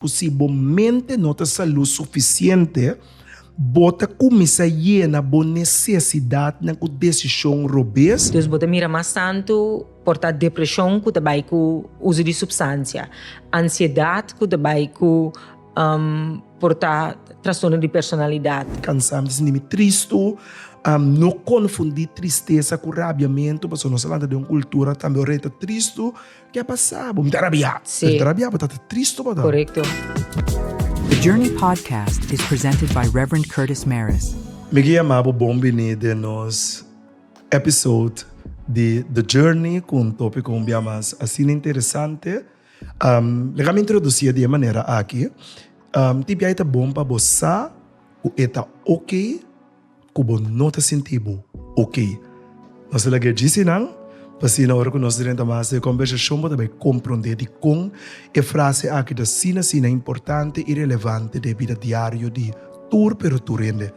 Ku si bo mente no ta salú sufisiente, bo ta kuminsá yena bo nesesidatnan ku desishon robes. Dus bo ta mira mas tantu por ta depreshon ku ta bai ku uso di supstansia, ansiedat ku ta bai ku por ta trastorno di personalidat. Kansá, mi ta sinti mi tristu. No konfundí tristesa ku rabiamentu, pasobra nos a lanta den un kultura tambe ora e ta tristu. Ke a pasa bo? Mi ta rabiá. Sí. Mi ta rabiá, bo ta tristo bo ta. Korekto. The Journey Podcast is presented by Reverend Curtis Maris. Mi ke yama bo bon bini den nos episode di The Journey ku un topiko un bia mas asina interesante. Laga mi introdusié di e manera aki. Tin bia e ta bon pa bo sa ku e ta oke. Ku bo no ta sinti bo ok. Nos ta laga e djisinan, pa asina ora ku nos drenta mas den e kombersashon bo ta bai komprondé dikon e frase aki ta asina asina importante i relevante den e bida diario di tur pero tur hende.